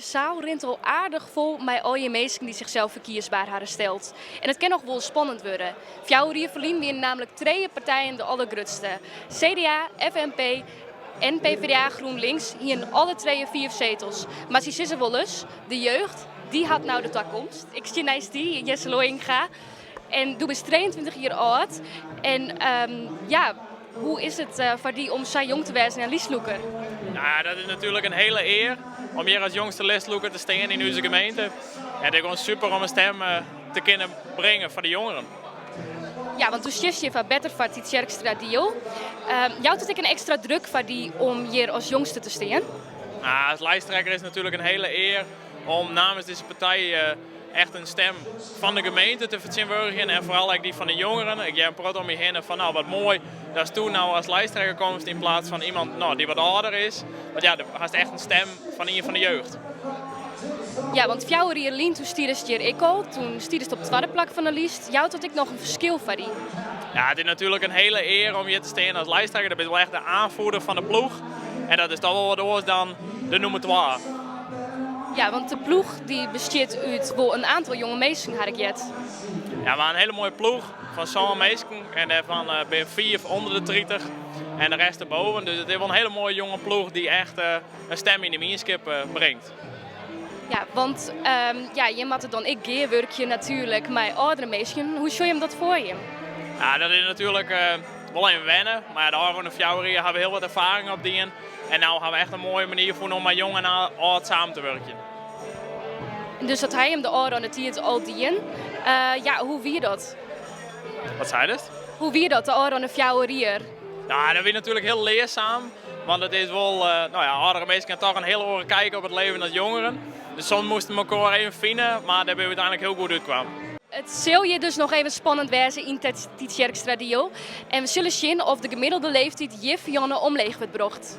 De saal rint al aardich fol mei allegear minsken dy't sichsels ferkiesber hawwe steld. En it kin noch wol spannend wurde. 4 jier ferlyn wiene nammentlik trije partijen de aldergrutste. CDA, FNP en PvdA GroenLinks hiene alle trije fiif setels. Mar sy sizze wolris, de jeugd, dy hat no de takomst. Ik stean neist dy, Jesse Looijenga. En do bist 23 jier âld. En ja, hoe is it foar dy om sa jong te wêzen en listlûker? Nou, dat is natuerlik in hiele ear om hjir as jongste listlûker te stean yn ús gemeente. En it is gewoan super om in stim te kinnen bringe foar de jongeren. Ja, want do stiest hjir foar Better foar Tytsjerksteradiel. Jout it ek in ekstra druk foar dy om hjir as jongste te stean? Nou, as lijsttrekker is it natuerlik in hiele ear om namens dizze partij echt in stim fan de gemeente te fertsjintwurdigjen en foaral ek dy fan de jongeren. Ik hear in protte om my hinne fan nou wat moai datsto no as lijsttrekker komst yn pleats fan iemand nou, dy't wat âlder is. Want ja, do hast echt in stim fan ien fan de jeugd. Ja, want 4 jier lyn doe stiest hjir ek al. Doe stiest op it twadde plak fan de list. Jout dat ek noch in ferskil foar dy? Ja, it is natuerlik in hiele ear om hjir te stean as lijsttrekker. Do bist wol echt de oanfierder fan de ploech. En dat is dochs wol wat oars dan de nûmer 2. Ja, want de ploech dy bestiet út wol in oantal jonge minsken, ha ik heard. Ja, we ha in hiele moaie ploech fan sân minsken. En dêrfan binne fiif ûnder de 30 en de rest derboppe. Dus it is wol in hiele moaie jonge ploech dy't echt in stim yn de mienskip bringt. Ja, want ja, je moatte dan ek gearwurkje natuerlik mei âldere minsken. Hoe sjogge jim dat foar je? Ja, dat is natuerlik wol even wenne. Mar de ôfrûne 4 jier ha we hiel wat erfaring opdien. En no ha we echt in moaie manier fûn om mei jong en âld samen te wurkjen. Dus dat ha jim de ôfrûne tiid al dien. Ja, hoe wie dat? Wat seidest? Hoe wie dat de ôfrûne 4 jier? Nou, dat wie natuerlik hiel learsum. Want it is wol, no ja, âldere minsken ha dochs in hiel oare kyk op it libben as jongeren. Dus soms moasten we elkoar even fine, mar dêr binne we úteinlik hiel goed útkaam. It sil hjir dus noch even spannend wêze yn Tytsjerksteradiel. En we sille sjen oft de gemiddelde leeftiid hjir omleech wurdt brocht.